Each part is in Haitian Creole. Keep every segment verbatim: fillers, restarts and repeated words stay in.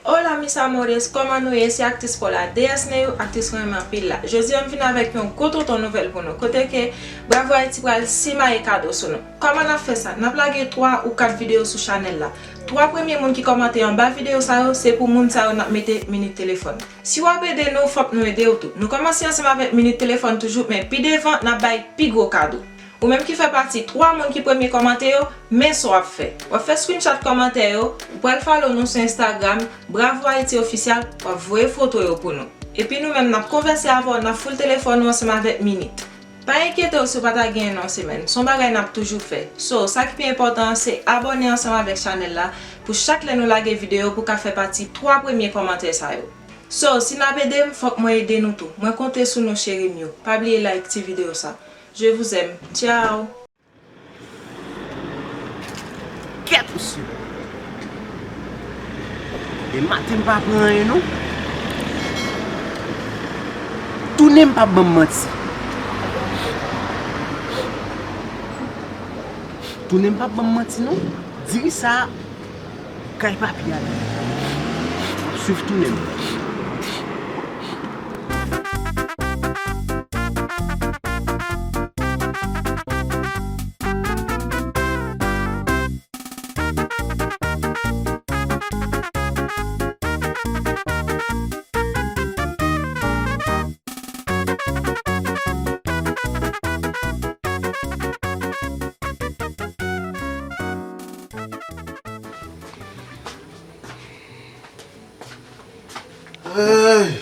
Hola mis amores, kòman nou ye? Se aktris pa w la, Déesse Neyou, aktris mwen renmen anpil la. Jodi a m vin avèk yon gwo tonton nouvèl pou nou, kote ke Bravo Haïti pral simaye kado sou nou. Kòman n ap fè sa? N ap lage twa ou kat videyo sou chanèl la. Twa premye moun ki kòmante anba videyo sa yo, se pou moun sa yo n ap mete minit telefòn. Si w ap ede nou, fòk nou ede w tou. Nou kòmanse ansanm avèk minit telefòn toujou, men pi devan, n ap bay pi gwo kado. Ou menm ki fè pati twa moun ki premye kòmante yo, men sa w ap fè. W ap fè screenshot kòmantè yo, ou pral follow nou sou Instagram, Bravo Haïti Official, w ap voye foto yo pou nou. Epi nou menm n ap konvèse avè w, n ap full telefòn ou ansanm avèk minit. Pa enkyete w si w pa ta genyen nan yon semèn, se yon bagay n ap toujou fè. So, sa ki pi enpòtan an, se abòne ansanm avèk chanèl la, pou chak lè nou lage videyo, pou w ka fè pati twa premye kòmantè sa yo. So, si n ap ede m, fòk mwen ede nou tou. Mwen konte sou nou, cheri m yo. Pa bliye like ti videyo sa. Je vous aime. Ciao. Kèt, mesye. E maten m pa pran anyen, non. Tounen m p ap ban m manti. Tounen m p ap ban m manti, non. Diri sa a, kay papi a li. M ap swiv tounen m. Hey!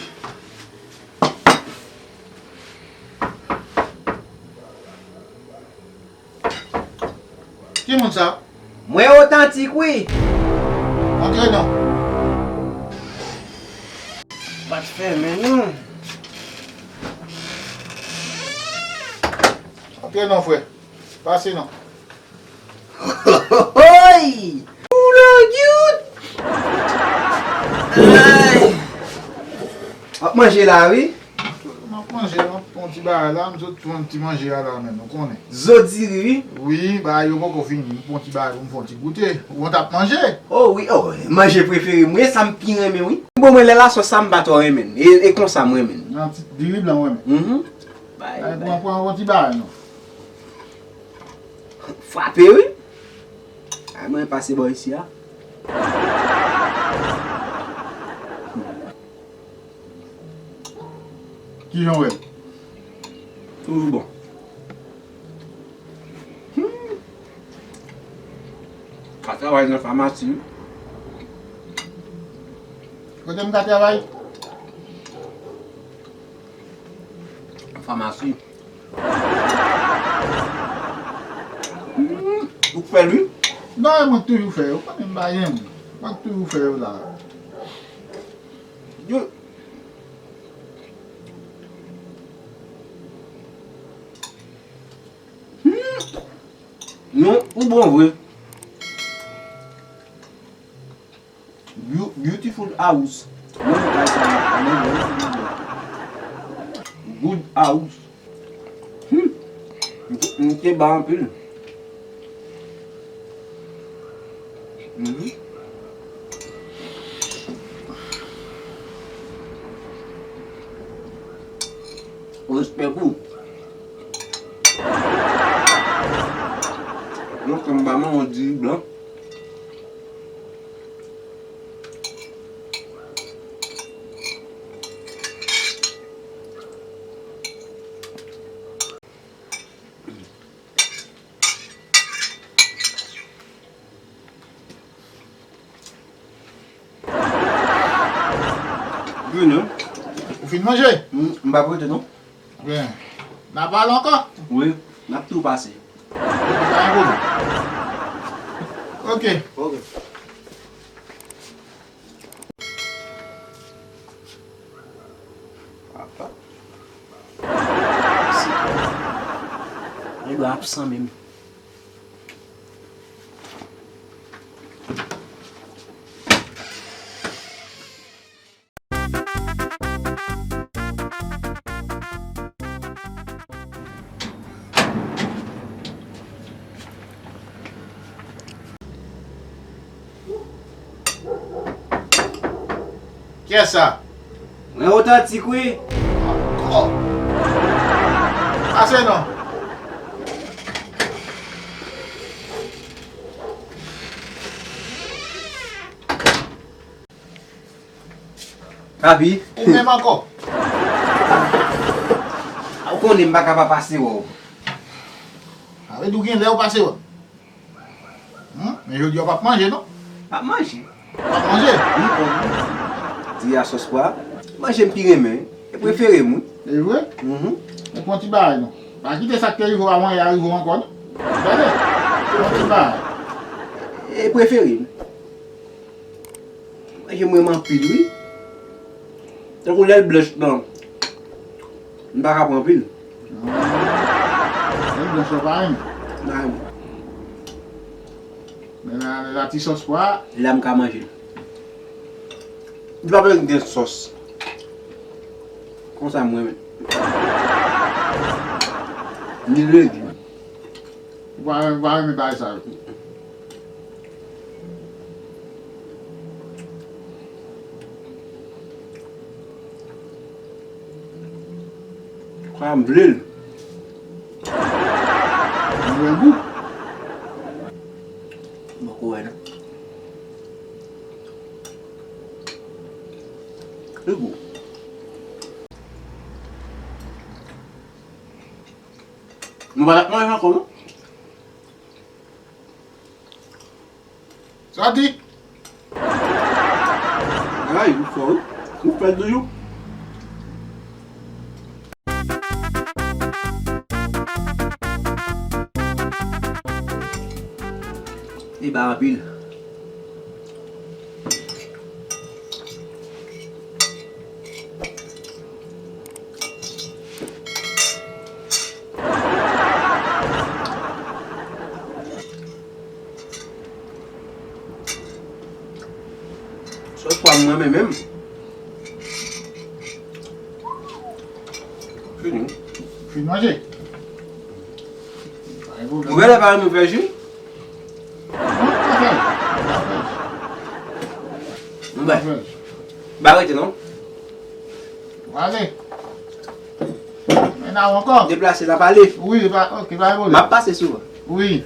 Ki moun sa? Mwen otantik, wi. Antre non. Pa t fèmen, non. Antre non, frè. Pase non. Hoy! Ou la gyot! Ay! W ap manje la, wi. M ap manje, m ap fè yon ti bagay la, m sot pran ti manje a la menm, ou konnen. Zo diri, wi. Wi, bagay yo poko fini, m pran ti bagay pou m fè yon ti goute. Ou konn t ap manje? Oh wi, oh, manje prefere m, wi, sa m pi renmen, wi. Bon, mwen lè lasòs sa m pa twò renmen l. E, e konsa m renmen l. Nan ti diri blan w renmen? Mhm. Bay, bay, pran, pran yon ti bagay non. Frape, wi. Ay, mwen pase bò isi a. Kijan w wè l? Toujou bon. Hmm. Ka travay nan famasi, wi. Kote m ka travay? Famasi. Hmm, ou k fè l, wi? Non, e mwen k toujou fè yo. Ou konnen m pa gen moun. Mwen k toujou fè yo la. Yo. Hmm. Non, ou bon vre. Beau-, beautiful house. Mwen, kay sa, mwen, mwen, mwen, mwen. Good house. Hmm. M te, m te ba anpil. Mhm. Respè pou ou. Lontan m pa manyen yon diri blan. Vini. Ou fin manje? M, m pa pote non. Byen. N a pale ankò? Wi, n ap tou pase. Ok, pa gen pwoblèm. Ok. Ok. Papa. Nèg la absan menm. Kiyès sa? Mwen otantik, wi. Ankò. Pase non. Papi. Ou menm ankò? Ou konnen m pa ka pa pase wè w. A vle di w gen lè ou pase wè. Hmm? Men jodi a w p ap manje, non? M ap manje. W ap manje? Wi, kòm di a sòs pwa. Manje m pi renmen. E prefere m, wi. E vre? Mhm. Ou pran ti bagay, non. Pa kite sa k te rive w avan yè a rive w ankò, non. Tande? Pran ti bagay. E prefere m. Manje m renmen anpil, wi. Tankou lè l blanch, non. M pa ka pran anpil. Ah. Lè l blanch, ou pa renmen? M pa renmen. Men la, la ti sòs pwa. La m ka manje l. Li pa bezwen gen sòs. Konsa m renmen. Ni legim. Ou pa, ou pa renmen bagay sa yo. Kwa m vle l. Mwen gou. Mwen poko wè non. Li gou. Nou pa t ap manje ankò non. Sòti! Ay, ou fò wi. Ou fè l toujou. Li ba anpil. Sòs pwa m renmen menm. Fini. Fin manje. Pa gen pwoblèm. Ou genlè pa renmen fè ji? Non, pa fè ji. Pa fè ji. Bon, bay. Pa fè ji. Ba rete non. Prale. Men n a ankò. Deplase, n a pale. Wi, pa, ok, pa gen pwoblèm. M ap pase souvan. Wi.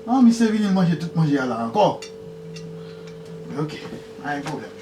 Non, misye vini manje tout manje a la ankò. Ok, pa gen pwoblèm.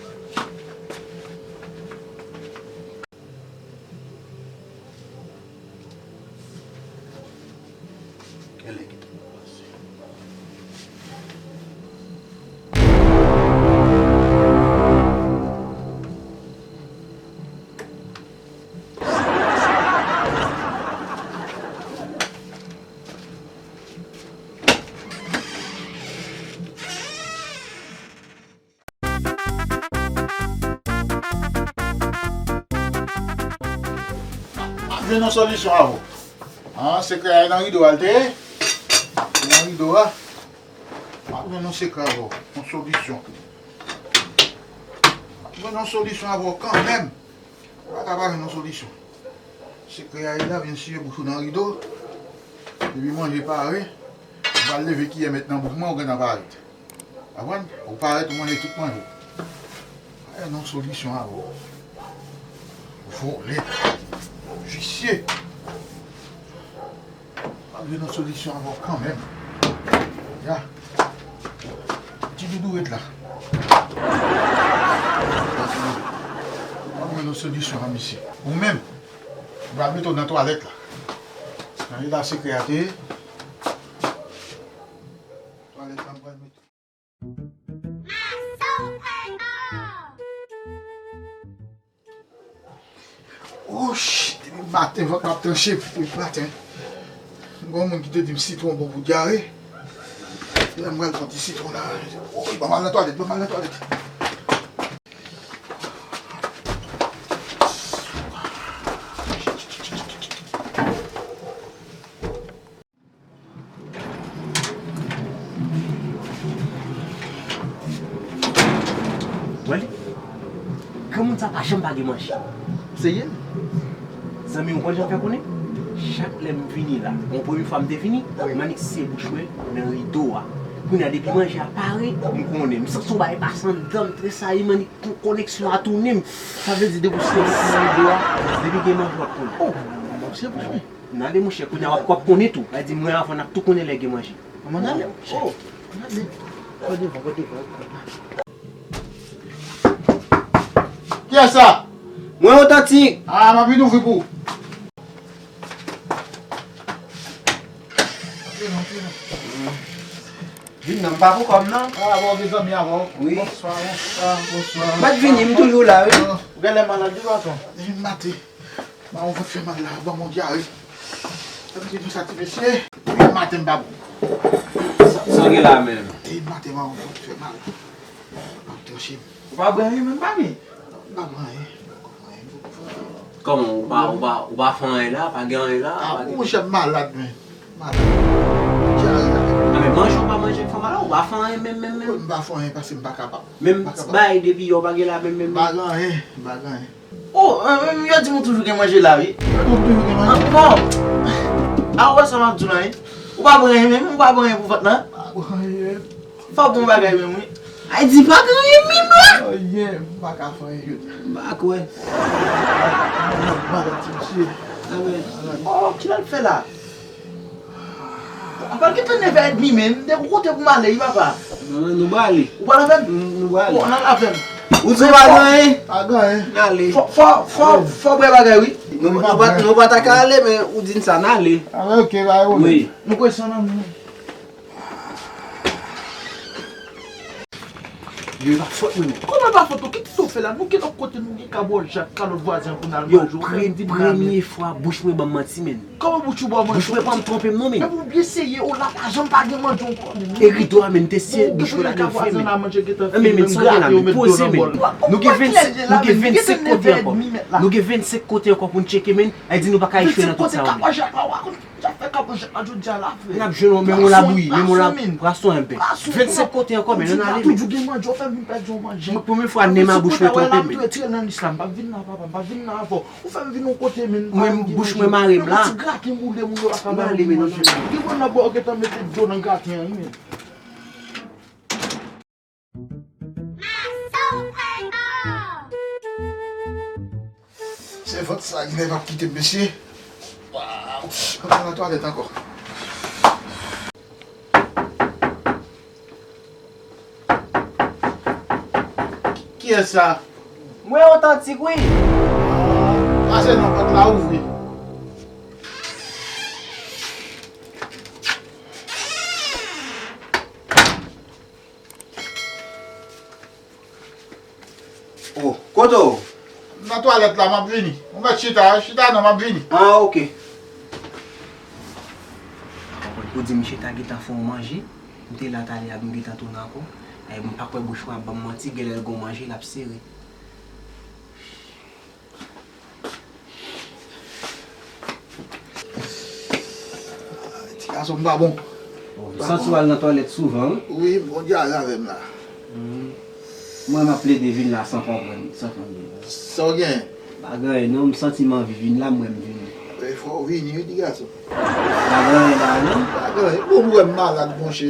M ap jwenn yon solisyon avè w. Ah, sekrè a nan rido a l te ye. Nan rido a. M ap jwenn yon sekrè avè w. Yon solisyon. M ap jwenn yon solisyon avè w kanmenm. Ou pa ka pa jwenn yon solisyon. Sekrè a ye la, vin siye bouch ou nan rido. Depi manje pare, ou pral leve kiyè met nan bouch mwen, ou gentan parèt. Konprann? Ou parèt, ou manje tout manje. Ay, non, solisyon avè w. Vòlè. Visye. M ap jwenn yon solisyon avè w kanmenm. Ya. Ti doudou ret la. M ap jwenn yon solisyon a misye. Ou menm, m pral mete w nan twalèt la. Nan e la sekrè a te ye. Twalèt la m pral mete. Ouch, depi maten vant mwen ap tranche, depi maten. Gon moun ki te di m sitwon bon pou dyare. Lè m pral pran ti sitwon la, woy, ban m al nan twalèt, ban m al nan twalèt. Wè li? Granmoun sa pa janm pa gen manje. Serye? Zanmi m, ou konn jan fè konnen? Chak lè m vini la, yon premye fwa m te vini, m annik siye bouch mwen nan rido a. Kounye a depi manje a pare, m konnen. M santi yon bagay pase anndan m, tresayi, m annik kon-, koneksyon a tounen m. Sa vle di depi w sere pou rido a, depi gen manje w ap konnen. Oh, m ap sere pou mwen. N ale monchè, kounye a w ap, w ap konnen tou. Sa vle di mwen avè w n ap tou konnen lè gen manje. Ann ale monchè. Oh, ann ale. Gade devan, gade devan. Kiyès sa? Mwen otantik. Ah, m ap vin ouvri pou ou. Antre non, antre non. Vin non, m pa pou kòm non. Ah, bon, gen zanmi avè w. Wi. Bonswa, bonswa, bonswa. M pa t vini, m toujou la, wi. Ah. Ou genlè malad wi, patwon. Vin maten. Mawon vant fè mal la, ban m yon dyare. Sa vle di nou sa ti mesye. Depi maten m pa bon. Sa, sa w gen la menm? Depi maten mawon vant fè mal. Ap tranche m. Ou pa bwè anyen menm, papi? M pa bwè anyen. Kòman, ou pa, ou pa, ou pa fè anyen la? Pa gen anyen la? Ah, pa gen monchè, m malad, men. Malad. Dyare la. Ah, men manje ou pa manje fè mal la, ou pa fè anyen menm, menm, menm? M pa fè anyen paske m pa kapab. Menm ti bagay depi yè ou pa gen la menm, menm, menm? M pa gen anyen, m pa gen anyen. Oh, eh, eh, yo di m ou toujou gen manje la, wi. Ou toujou gen manje? Ah, bon. Ah, ou wè sa m ap di w la, wi. Ou pa pran anyen menm, ou pa pran anyen pou vant lan. Pa pran anyen. Fò w pran yon bagay menm, wi. Ay, di pa gen anyen menm la. Anyen, m pa ka fè anyen. M pa kwè. Malad, ti mesye. Amen. Oh, kilè l fè la? Apre l gentan nevè edmi, men, m te gon kote pou m ale, wi, papa. Non, non, nou prale. Ou pral avè m? Nou, nou prale. Bon, ann al avè m. Ou di w pa gen anyen? Pa gen anyen. N ale. Fò, fò, fò, fò w bwè bagay, wi. Nou, nou pa, nou pa ta ka ale, men ou di n sa, n ale. Ah, ok, pa gen pwoblèm. Wi. Nou kwè sa nan nou. Yo, e pa fòt mwen, non. Kòman e pa fòt ou? Ki sa w fè la? Nou gen lòt kote nou gen kab Wòl Jak, ka lòt vwazen an pou n al manje. Yo, premye fwa bouch mwen ban m manti, men. Kòman bouch ou ba w manti? Bouch mwen pa m twonpe m non, men. Epi w byen serye, o la pa janm pa gen manje ankò, men. E rido a, men, te serye, bouch mwen la gen fen, men. Men, men, sa w gen la, men, poze, men. Nou gen vennsenk, nou gen vennsenk kote ankò. Nou gen vennsenk kote ankò pou n tcheke, men. Ay di nou pa ka echwe nan tout sa yo, men. N ap jwenn yon, men yon labouyi, men yon la, prason enpe. Vennsenk kote ankò, men, ann ale, men. Premye fwa nen m a bouch mwen twonpe m, men. Mwen, bouch mwen mare m la. Ann ale, men, ann ale. Sèvant sa genlè p ap kite m, mesye. Waw. Antre nan twalèt ankò. Kiyès sa? Mwen otantik, wi. Pase nan pòt la, ouvri. Oh, kote w? M nan twalèt la, m ap vini. Ou mèt chita, chita non, m ap vini. Ah, ok. Ou di misye ta gentan fè yon manje, m te la talè a, m gentan tounen ankò. E m pa kwè bouch mwen ap ban m manti, genlè l gon manje, l ap sere. Ti gason m pa bon. Bon, m santi w al nan twalèt souvan, wi. Wi, m gon dyare avè m la. Hmm. Mwen, m ap plede vin la san konprann, san konprann. Sa w gen? Pa gen anyen non, m santi m anvi vin la, m wè m vini. E fò w vini, wi, ti gason. Pa gen anyen la, non? Pa gen anyen. Bon, m wè m malad, monchè.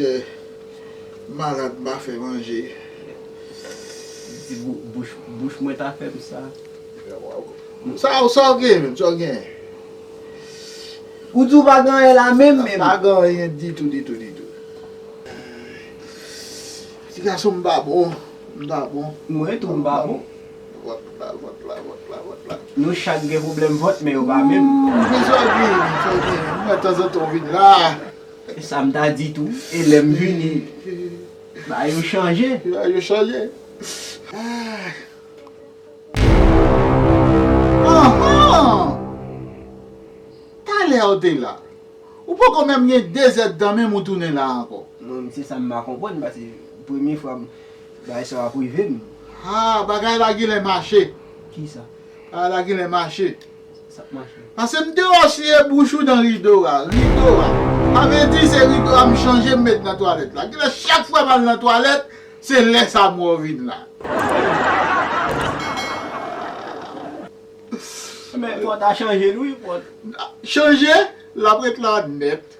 M malad, m pa fè manje. Di bou-, bouch, bouch mwen ta fè m sa. Sa, sa w gen menm, sa w gen? Ou di w pa gen anyen la menm, menm? Pa gen anyen ditou, ditou, ditou. Ti gason m pa bon, m pa bon. Mwen tou m pa bon. Vant la, vant la, vant la, vant la. Nou chak gen pwoblèm vant, men yo pa menm. Hmm, men sa w gen, sa w gen. Mwen tanzantan w vin la. E sa m ta di tou, e lè m vini, bagay yo chanje. Bagay yo chanje. Ah. Anhan! Talè w te la. Ou poko menm gen de zèdtan menm ou tounen la ankò. Mwen, se sa m pa konprann, paske premye fwa m, bagay sa ap rive m. Ah, bagay la genlè mache. Kisa? Bagay la genlè mache. Sa k mache? Paske m te wè w siye bouch ou nan rido a, rido a. Sa vle di se rido a m chanje m met nan twalèt la. Genlè chak fwa m al nan twalèt, se lè sa m wè w vin la. Men fò w ta chanje l wi, fò w. Chanje? L ap ret la nèt.